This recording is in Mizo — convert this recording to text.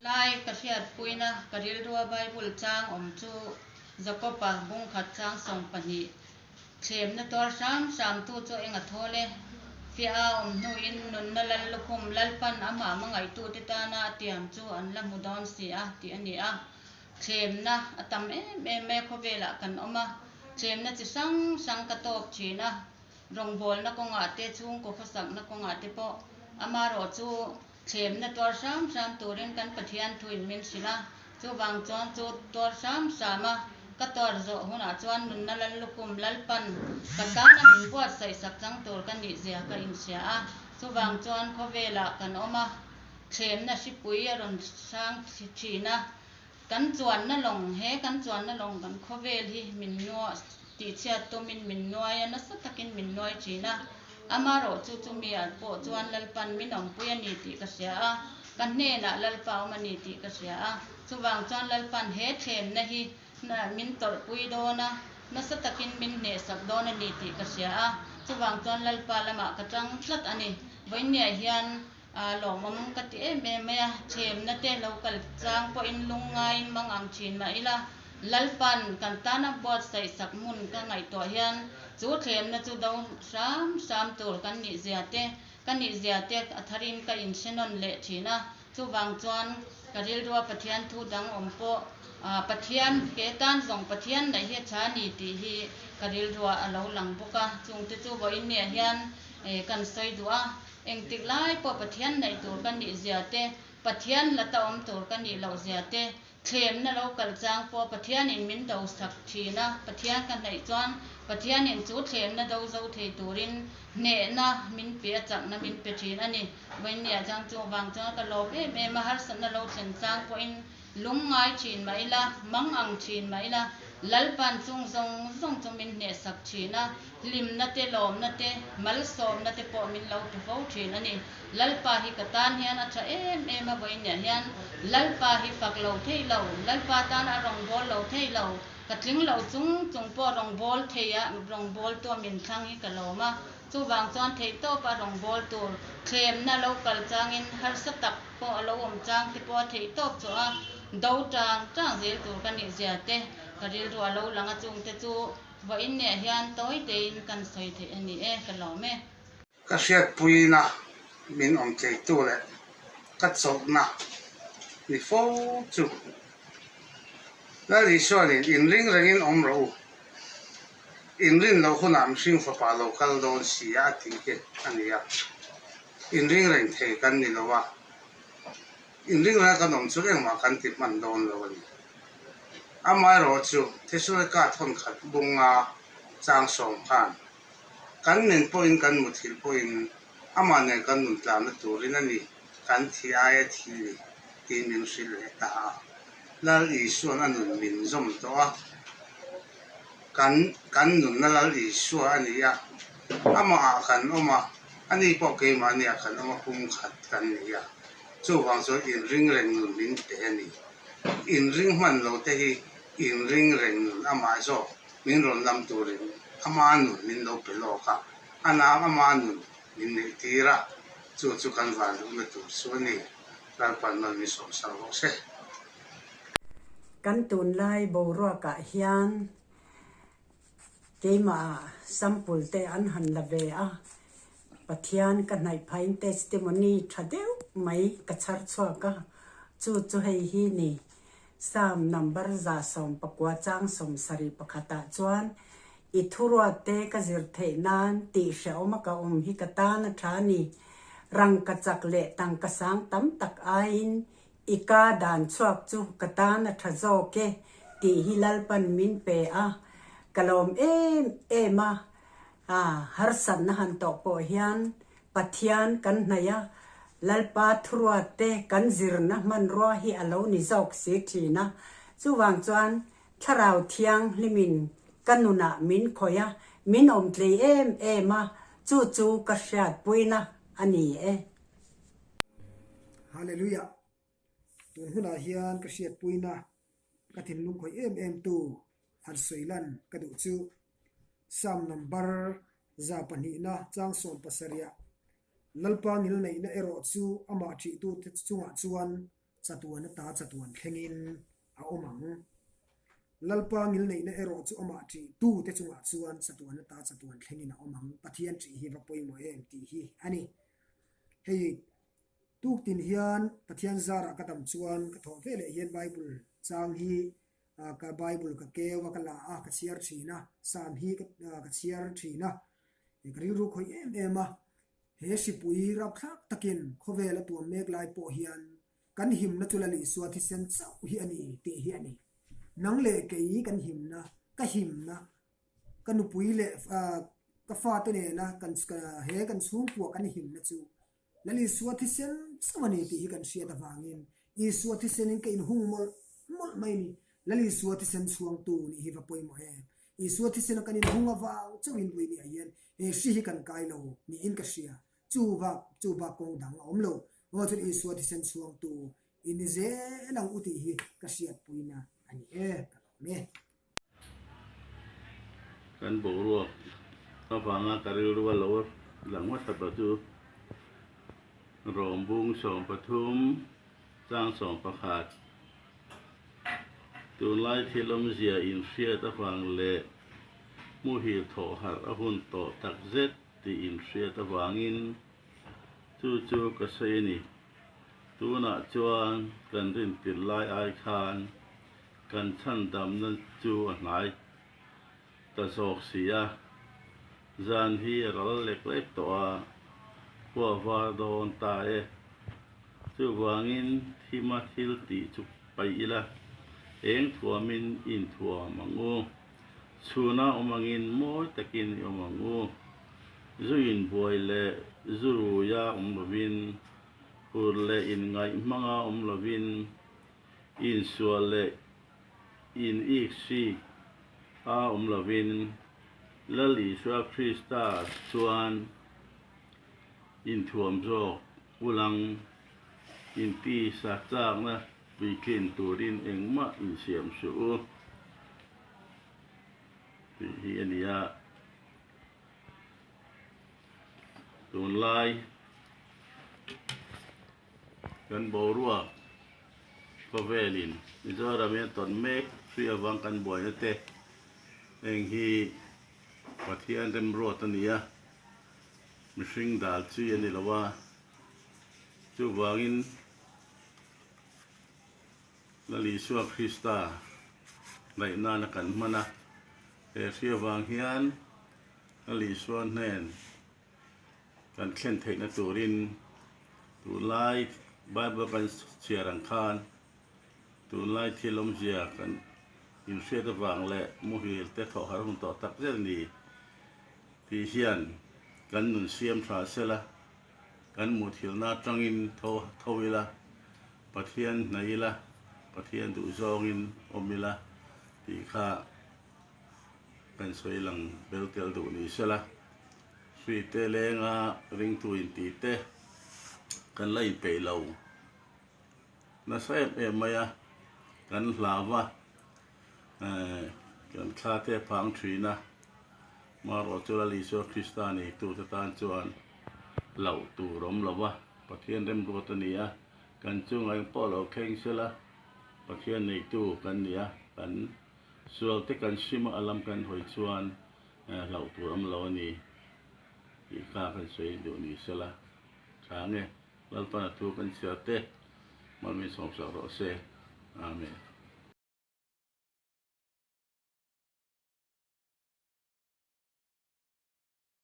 Lai ka hriatpuina ka rilrua Bible chang awm chu Jakob-a bungkhat chang 20 Thlemna tuar hram hramtu chu eng a thawl e? Fiah a awm hnuin nunna lal lukhum Lalpan amah hmangaihtute tana a tiam chu an la hmu dawn si a tih a ni a. Thlemna a tam em em mai a khawvelah kan awm a, thlemna chi hrang hrang ka tawk thin a, rawngbawlna kawngah te chhungkaw khawsakna kawngah te pawh amaherawh chu Thlemna tuar hram hram turin kan Pathian thuin min hrilh a, chuvang chuan chu tuar hram hram a, ka tuar zawh hunah chuan nunna lal lukhum Lalpan ka tana min buatsaih sak chang tur ka nih zia ka inhria a, chuvang chuan khawvelah kan awm a, thlemna hripui a rawn hrang thin a, kan chuanna lawng, he kan chuanna lawng kan khawvel hi min nuah tihchhiat tumin min nuai a, nasa takin min nuai thin a. Amarawh chu chumi ah pawh chuan Lalpan min awmpui a ni tih ka hria a, ka hnenah Lalpa awm a ni tih ka hria a. Chuvang chuan Lalpan he thlemna hi min tawrhpui dawn a, nasa takin min hnehsak dawn a ni tih ka hria a. Chuvang chuan Lalpa lamah ka tang tlat a ni. Vawiinniah hian lawmawm ka ti em em mai a, thlemna te lo kal chang pawhin lungngaiin mang ang thin mah ila, Lalpan kan tana buatsaih sak hmun ka ngaihtuah hian chu thlemna chu do hram hram tur kan nih zia te, ka nih zia te a tharin ka inhre nawn leh thin a. Chuvang chuan ka rilrua Pathian thu dang awm pawh Pathian ke tan zawng Pathian neih hi a tha a ni tih hi ka rilrua a lo lang bawk a. Chungte chu vawiin niah hian kan sawi duh a, engtik lai pawh Pathian neih tur ka nih zia te, Pathian hlata awm tur ka nih loh zia te, Thlemna lo kal chang pawh Pathianin min do sak thin a, Pathian ka hnaih chuan Pathianin chu thlemna do zo thei turin hnehna min pe a, chakna min pe thin a ni. Vawinia chang chu vang chuan ka lawm em em a, harsatna lo thlen chang pawhin lung ngai thin mah ila, mang ang thin mah ila, Lalpan chung zawng zawng chu min hneh sak thin a, hlimna te, lawmna te, malsawmna te pawh min lo pe fo thin a ni. Lalpa hi ka tan hian a tha em em a, vawiinah hian Lalpa hi fak lo thei lo, Lalpa tan a rawngbâwl lo thei lo, ka tling lo chung chung pawh rawngbâwl thei a, rawngbâwl tua min thlang hi ka lawm a, chuvang chuan theihtawpa rawngbâwl tur thlemna lo kal changin harsa tak pawh a lo awm chang te pawh a theihtawp chu a do tang tang zel tur ka nih zia te ka rilru a lo lang a, chungte chu vawiinah hian tawi tein kan sawi theih a ni e, ka lawm e. Ka hriatpuina min awm theitu leh ka chawlhna ni fo chu Lal Isuanin inring rengin awm rawh u, inrin loh hunah mihring fapa lo kal dawn si a tih hi a ni a. Inring reng thei kan ni lo a, inring renga kan awm chu engmah kan ti hman dawn lo a ni. Amaherawhchu Thessalonikae thawnkhat bunga chang sawm khan Kan men pawhin kan muthilh pawhin amah nen kan nun tlanna turin a ni, kan thi aia thi ni tiin min hrilh leh ta a. Lal Isua'n a nun min zawm tawh a, kan kan nunna Lal Isua a ni a, amahah kan awm a, ani pawh keimahniah kan awm a, pumkhat kan ni a. Chuvang chuan inring reng nun min pe a ni. Inring hman lo te hi inring reng nun amah zawk min rawn lam turin ama nun min lo pe lawk a, a nau ama nun min neih tir a, chu chu kan van duhna tur chu a ni, Lalpan mal min sawm sak rawh se. Kan tunlai boruakah hian keimah sample te an han la ve a, Pathian ka hnaih phain testimony tha deuh mai ka chhar chhuak a, chu chu hei hi ni. Psalm number 119 chang 71 ah chuan, I thuruatte ka zir theih nan tih hrehawm a ka awm hi ka tan a tha ni. Rangka chak leh tangka sang tam tak aiin i ka dan chhuak chu ka tan a tha zawk e tih hi Lalpan min pe a, ka lawm em em a. Harsatna han tawh pawh hian Pathian kan hnaih a, Lalpa thuruatte kan zirna hmanrua hi a lo ni zawk si thin a. Chuvang chuan Thlarau Thianghlimin ka nunah min khawih a, min awmtlei em em a, chu chu ka hriatpuina a ni e. Hallelujah! Tun hunah hian ka hriatpuina ka thinlung khawih em em tu han sawi lan ka duh chu Psalm number 102na chang 70ah Lalpa ngilneihna erawh chu amah ṭihtute chungah chuan chatuan ata chatuan thlengin a awm ang. Lalpa ngilneihna erawh chu amah ṭihtute chungah chuan chatuan ata chatuan thlengin a awm ang. Pathian ṭih hi va pawimawh em tih hi a ni. Hei tuktin hian Pathian zarah ka dam chuan ka thawh ve leh hian Bible chang hi ka Bible ka keu a, ka la a, ka chhiar thin a, Psalm hi ka chhiar thin a, ka rilru khawih em em a. He hripui rapthlak takin khawvel a tuam mek lai pawh hian kan himna chu Lal Isua thisen chauh hi a ni tih hi a ni. Nang leh kei kan himna, ka himna, ka nupui leh ka fate nena kan he kan chhungkua kan himna chu Lal Isua thisen chauh a ni tih hi kan hriat avangin Isua thisenin ka inhung mawlh mawlh mai a ni. Lal Isua thisen chhuangtu nih hi va pawimawh em? Isua thisena kan inhung avang chauhin Ruiniah hian he hri hi kan kai lo niin ka hria. Chu bak chu bak kawng dang a awm lo. Aw chuan Isua thisen chhuangtu i ni zel ang u tih hi ka hriatpuina a ni e, ka lawm e. Kan boruak avanga ka rilru a lo lang hmasa ber chu Rawmbung 13 chang 11 Tunlai thil awmzia inhriat avang leh muhil thawh harh a hun tawh takzet tih inhriat avangin chu chu ka sawi a ni. Tunah chuan kan rintir lai ai khan Kan chhandamna chu a hnai ta zawk si a, zan hi a ral lek lek tawh a, khua var dawn ta e. Chuvangin thima thil tih chu paih ila, eng thuamin inthuam ang u. Chhuna awm angin mawi takin i awm ang u. Zu inbuai leh zu ruia awm lovin, hur leh inngaih hmanga awm lovin, Insual leh in iksik a awm lovin Lal Isua Krista chuan inthuam zawk ulang intisa chakna puitlin turin engmah insiam suh u tih hi a ni a. Tunlai Kan boruak khawvelin Mizoram hian tawn mek hri avang kan buaina te heng hi Pathian remruat a ni a, mihring dal chi a ni lo a, chuvangin Lal Isua Krista ngaih nana kan hman a, he hri avang hian Lal Isua hnen Kan thlen theihna turin tunlai Bible kan chhiar ang khan tunlai thil awmzia kan inhriat avang leh muhil te thawh harh hun tawh tak zet a ni tih hian kan nun siam tha sela, kan muthilhna atangin tho tho ila, Pathian hnaih ila, Pathian duhzawngin awm ila tih kha kan sawi lang bel tel duh ni sela. Hruite lenga ringtu intih te kan la inpeih lo nasa em em mai a, kan hlau va, kan thla te a phang thin a, marawh chu Lal Isua Krista neitute tan chuan hlauh tur a awm lo va, Pathian remruat a ni a, kan chungah engpawh lo thleng sela Pathian neitu kan ni a, kan sualte kan sim a, a lam kan hawi chuan Hlauh tur awm lo a ni tih kha kan sawi duh ni sela tha nge Lalpan a thu kan chhiar te Malmin sawmsak rawh se. Amen.